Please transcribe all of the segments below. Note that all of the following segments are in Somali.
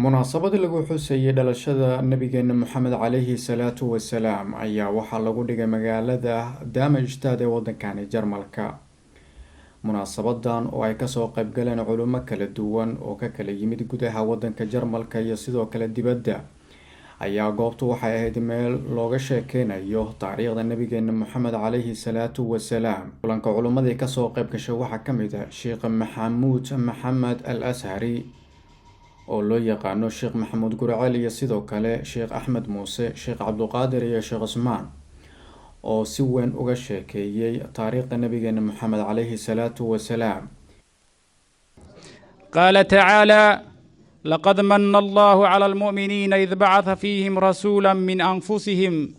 Munaasabad lagu xusayay dhalashada nabigeena Moxamed calayhi salaatu wasalaam ayaa waxaa lagu dhigay magaalada Darmstadt ee wadankani Jarmalka. Munaasabadan oo ay kasoo qaybgaleen culimo kala duwan oo ka kala yimid gudaha wadanka Jarmalka iyo sidoo kale dibadda ayaa goobtu waxay ahayd meel looga sheekeynayo taariikhda nabigeena Moxamed calayhi salaatu wasalaam. Kulanka culimmadii kasoo qayb gashay waxaa ka mid ah Sheekh Maxamuud Maxamed Al Ashari oo loo yaqaano Sheekh Maxamuud Gurcel, iyo sidoo kale Sheekh Axmed Muuse, Sheekh Cabduqaadir iyo Sheekh Cusmaan oo si weyn uga sheekeeyey taariikhda nabigeena Moxamed calayhi salaatu wasalaam. قال تعالى: لقد من الله على المؤمنين إذ بعث فيهم رسولا من أنفسهم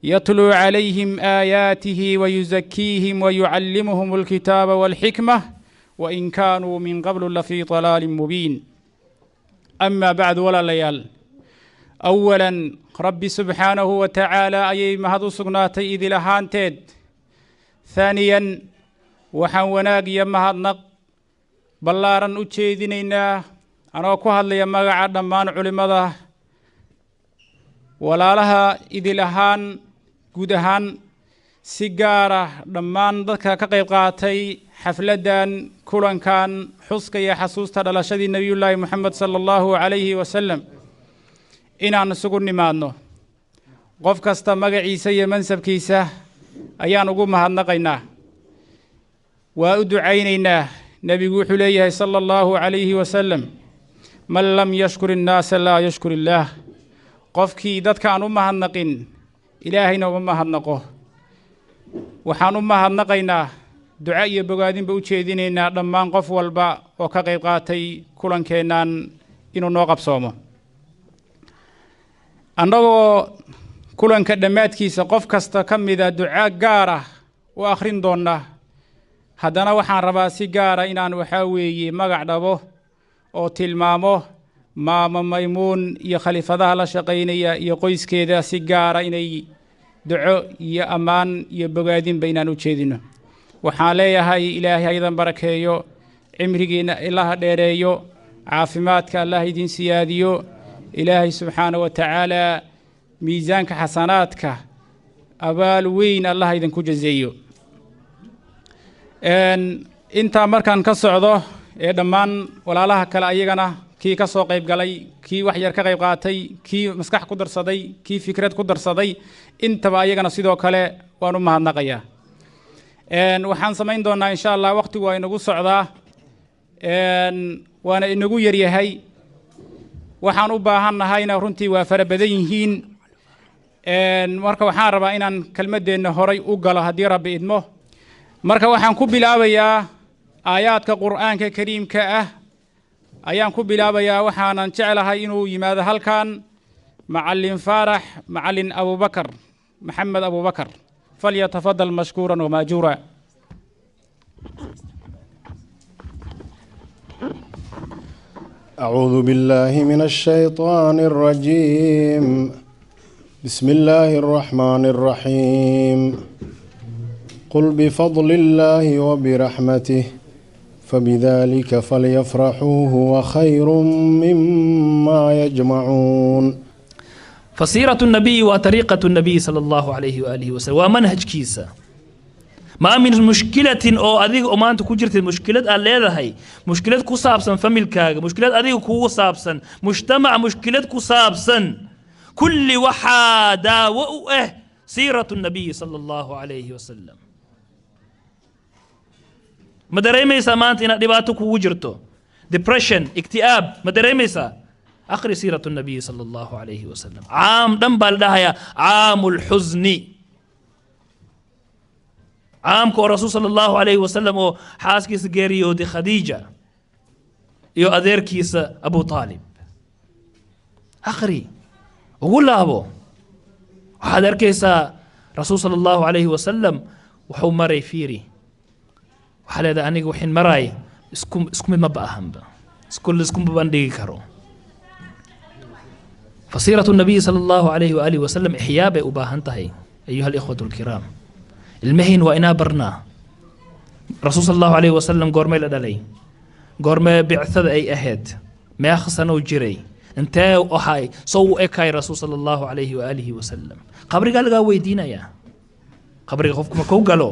يتلو عليهم آياته ويزكيهم ويعلمهم الكتاب والحكمة وإن كانوا من قبل لفي ضلال مبين. أما بعد، walaalayaal, أولا Rabbi subxaanahu wa tacaala ayay mahad u sugnaatay idil ahaanteed. ثانيا, waxaan wanaag iyo mahadnaq ballaaran u jeedinaynaa, anoo ku hadlaya magaca dhammaan culimmada walaalaha idil ahaan, guud ahaan, si gaara dhammaan dadka ka qayb qaatay xafladdan, kulankan xuska iyo xasuusta dhalashadii Nebiyullaahi Moxamed sala Allahu calayhi wasalam, inaan isugu nimaadno. Qof kasta magaciisa iyo mansabkiisa ayaan ugu mahadnaqaynaa, waa u ducaynaynaa. Nebigu wuxuu leeyahay sala Allahu calayhi wasalam: من لم يشكر الناس لا يشكر الله. Qofkii dadka aan u mahadnaqin, Ilaahayna uma mahadnaqo. Waxaan u mahadnaqaynaa, duco iyo bogaadinba u jeedinaynaa dhammaan qof walba oo ka qayb qaatay kulankeennan inuu noo qabsoomo. Annagoo kulanka dhammaadkiisa qof kasta ka mida duco gaar ah u akhrin doonna, haddana waxaan rabaa si gaara inaan, waxaa weeye, magac dhabo oo tilmaamo Maamo Maymuun iyo khaliifadaha la shaqaynaya iyo qoyskeeda, si gaara inay duco iyo ammaan iyo bogaadinba inaan u jeedino. Waxaan leeyahay: Ilaahay haydan barakeeyo, cimrigiinna Ilaha dheereeyo, caafimaadka Allah idiin siyaadiyo, Ilaahay subxaana wa tacaala miisaanka xasanaadka abaal weyn Allah idinku jazeeyo. Intaa markaan ka socdo ee dhammaan walaalaha kale ayagana, kii ka soo qayb galay, kii wax yar ka qayb qaatay, kii maskax ku darsaday, kii fikrad ku darsaday, intaba ayagana sidoo kale waan u mahadnaqayaa. Waxaan samayn doonaa insha Allah, waqtigu waa inagu socdaa waana inagu yaryahay, waxaan u baahannahayna runtii waa fara badan yihiin. Marka waxaan rabaa inaan kelmaddeenna horay u galo haddii Rabbi idmo. Marka waxaan ku bilaabayaa aayaadka Qur'aanka Kariimka ah ayaan ku bilaabayaa. Waxaanan jeclahay inuu yimaado halkan Macallin Faarax Macallin Abubakar Maxamed Abubakar. فليتفضل مشكورا ومأجورا. أعوذ بالله من الشيطان الرجيم. بسم الله الرحمن الرحيم. قل بفضل الله وبرحمته فبذلك فليفرحوا هو خير مما يجمعون. فسيرة النبي وطريقة النبي صلى الله عليه وآله وسلم ومنهج كيسا. ما من مشكلة oo adiga oo maanta ku jirta, mushkilad aad leedahay, mushkilad ku saabsan familkaaga, mushkilad adiga kugu saabsan, mujtamac mushkilad ku saabsan, kulli waxaa daawo u ah siiratu النبي صلى الله عليه وسلم. Ma dareemaysaa maanta inaad dhibaato kugu jirto, depression, ikti'aab? Ma dareemaysaa? Akhri siiratu النبي صلى الله عليه وسلم. Caam dhan baa la dhahayaa عام الحزن, caamka oo rasuul sala Allahu calayhi wasalam oo xaaskiisa geeriyooday Khadiija iyo adeerkiisa Abu Aalib. Akhri, ugu laabo, waxaad arkaysaa rasuul sala Allahu calayhi wasalam wuxuu maray. Fiiri, waxaa leedahay aniga waxin maraay isku mid maba ahanba, isku bandhigi karo. فسيرة النبي صلى الله عليه وآله وسلم إحياء bay u baahan tahay. أيها الإخوة الكرام, ilmahiin waa inaa barnaa rasuul sala Allahu calayhi wasalam goormee la dhalay, goormee bicthada ay ahayd, meeqa sano jiray. Intee ahay soo u ekaay rasuul sala allahu calayhi waaalihi wasalam? Qabrigaa lagaa weydiinayaa. Qabriga qofku markuu galo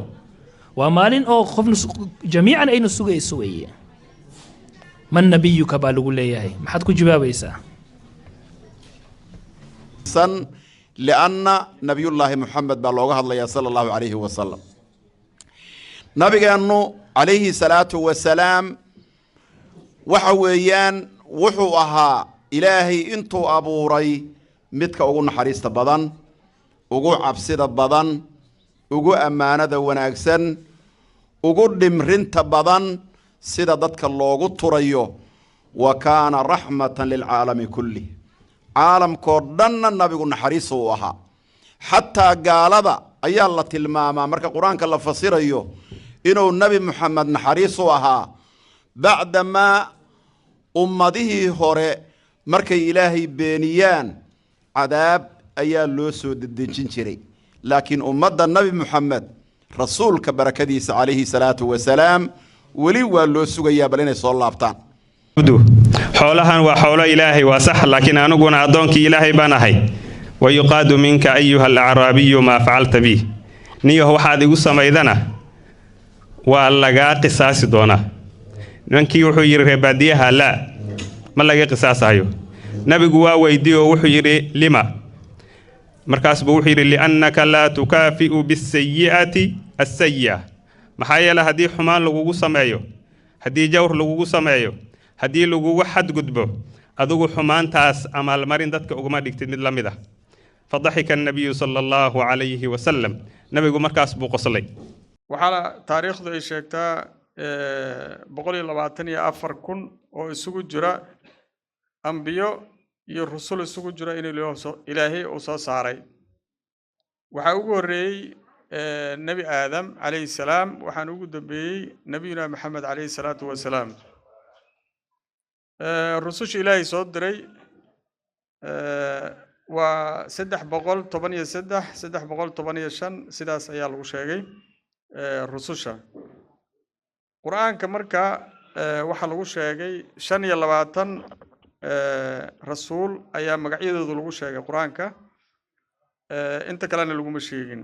waa maalin oo qofna jamiican aynu sugayso weeye. Man nabiyuka baa lagu leeyahay, maxaad ku jawaabaysaa? San lianna nabiyullaahi Moxamed baa looga hadlayaa sala allahu calayhi wasalam. Nabigeennu calayhi salaatu wasalaam waxa weeyaan wuxuu ahaa Ilaahay intuu abuuray midka ugu naxariista badan, ugu cabsida badan, ugu ammaanada wanaagsan, ugu dhimrinta badan, sida dadka loogu turayo. Wa kaana raxmatan lilcaalami kullih, caalamkoo dhanna nabigu naxariis uu ahaa. Xataa gaalada ayaa la tilmaamaa marka Qur-aanka la fasirayo inuu Nebi Moxamed naxariis u ahaa, bacdamaa ummadihii hore markay Ilaahay beeniyaan cadaab ayaa loo soo dedejin jiray, laakiin ummadda Nebi Moxamed rasuulka barakadiisa calayhi salaatu wasalaam weli waa loo sugayaa bal inay soo laabtaan. Xoolahan waa xoolo Ilaahay, waa sax, laakiin aniguna addoonkii Ilaahay baan ahay. Wayuqaadu minka ayuha alacraabiyu maa facalta bi, niyaho waxaad igu samaydana waa lagaa qisaasi doonaa. Nimankii wuxuu yidhi reebaadiyaha, laa, ma laga qisaasayo. Nabigu waa weydiiye oo wuxuu yidhi, lima? Markaas buu wuxuu yidhi, liannaka laa tukaafi'u bisayi'ati assayi'a. Maxaa yeele haddii xumaan lagugu sameeyo, haddii jawr lagugu sameeyo, haddii lagugu xadgudbo, adigu xumaantaas amaalmarin dadka uguma dhigtid mid la mid ah. Fadaxika annabiyu sala allahu calayhi wasalam, nabigu markaas buu qoslay. Waxaana taariikhdu ay sheegtaa 124,000 oo isugu jira ambiyo iyo rusul isugu jira in Ilaahay uu soo saaray. Waxaa ugu horreeyey Nebi Aadam calayhi salaam, waxaana ugu dambeeyey Nebiyuna Maxamed calayhi salaatu wasalaam. Rususha Ilaahay soo diray waa 313, 315, sidaas ayaa lagu sheegay rususha Qur-aanka. Marka waxaa lagu sheegay 25 rasuul ayaa magacyadooda lagu sheegay Qur-aanka, inta kalena laguma sheegin.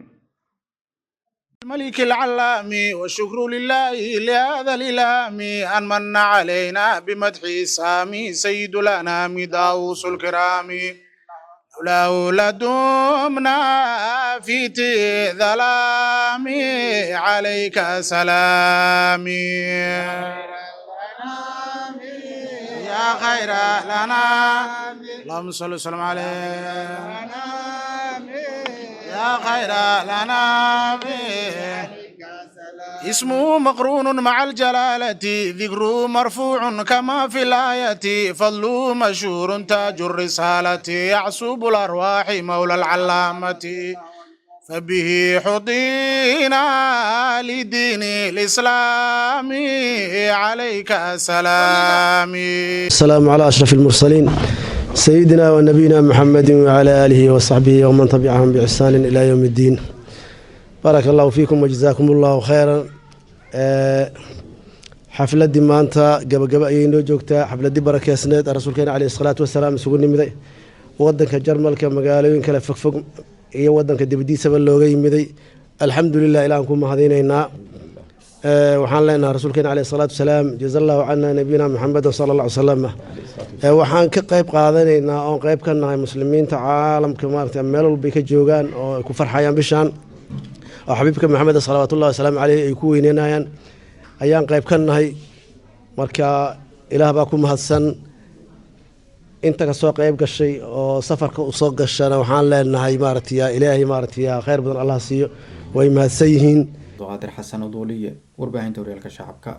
الملك العلام، والشكر لله لهذا الإلهام أن من علينا بمدح سامي سيد الأنام داوس الكرام. لولاه لدمنا في ظلام، عليك سلامي يا خير الأنام، اللهم صل وسلم عليه يا خير الأنام. اسمه مقرون مع الجلالة، ذكره مرفوع كما في الآية، فضله مشهور تاج الرسالة، يعصب الأرواح مولى العلامة، فبه حضينا لدين الإسلام، عليك سلامي. السلام على أشرف المرسلين، سيدنا ونبينا محمد وعلى آله وصحبه ومن تبعهم بإحسان إلى يوم الدين. بارك الله فيكم وجزاكم الله خيرا. Xafladii maanta gabagaba ayay noo joogtaa, xafladii barakeysneed rasuulkeena caleyhi salaatu wasalaam isugu nimiday wadanka Jarmalka, magaalooyin kale fogfog iyo wadanka dibadiisaba looga yimiday. Alxamdulilah, ilaan ku mahadinaynaa. Waxaan leenahay rasuulkeena caleyhi salaatu wasalaam, jaza allahu cana nabiyina Maxameda sala alla ly salam. Waxaan ka qayb qaadanaynaa oon qayb ka nahay muslimiinta caalamka, maarata, meel walbay ka joogaan oo ay ku farxayaan bishaan oo xabiibka Maxamed salawaatullahi wasalaamu caleyh ay ku weyneynayaan ayaan qayb ka nahay. Marka Ilaah baa ku mahadsan. Inta kasoo qayb gashay oo safarka usoo gashana waxaan leenahay, maaragtay, Ilaahay, maaragtay, khayr badan Allah siiyo, way mahadsan yihiin. Abduqaadir Xasan Oduuliye, warbaahinta Horyaalka Shacabka.